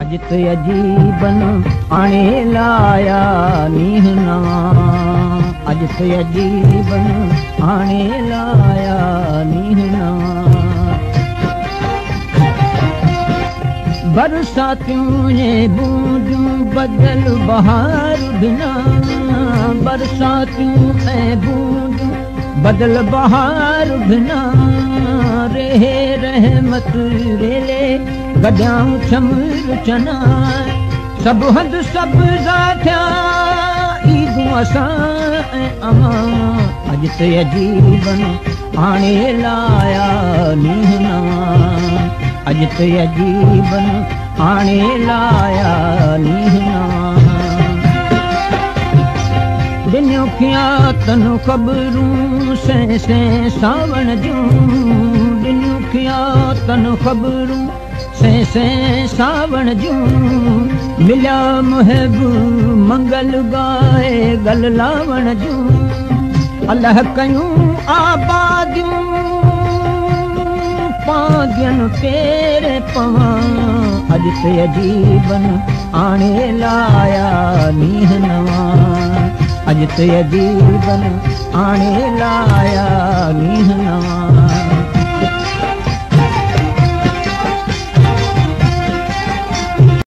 اڄ ته عجيبن آڻي لايا نينهن نوان، اڄ ته عجيبن آڻي لايا نينهن نوان. برساتيون ۽ بونديون بدل بهار بنا، برساتيون ۽ بونديون بدل بهار بنا. رهي رحمت ريلي گڏيائون ڇمر چنا، سڀ هنڌ سبزا ٿيا عيدون اسان ۽ اوهان. اڄ ته عجيبن آڻي لايا نينهن نوان، اڄ ته عجيبن آڻي لايا نينهن نوان. ڏنيون کياتن خبرون سين سين ساوڻ جون، ڏنيون کياتن خبرون سين سين ساوڻ جون. مليا محب منگل ڳائي گل لاوڻ جون، الله ڪيون آباديون پاندين پير پوان. اڄ ته عجيبن آڻي لايا نينهن نوان، اڄ ته عجيبن آڻي لايا نينهن نوان.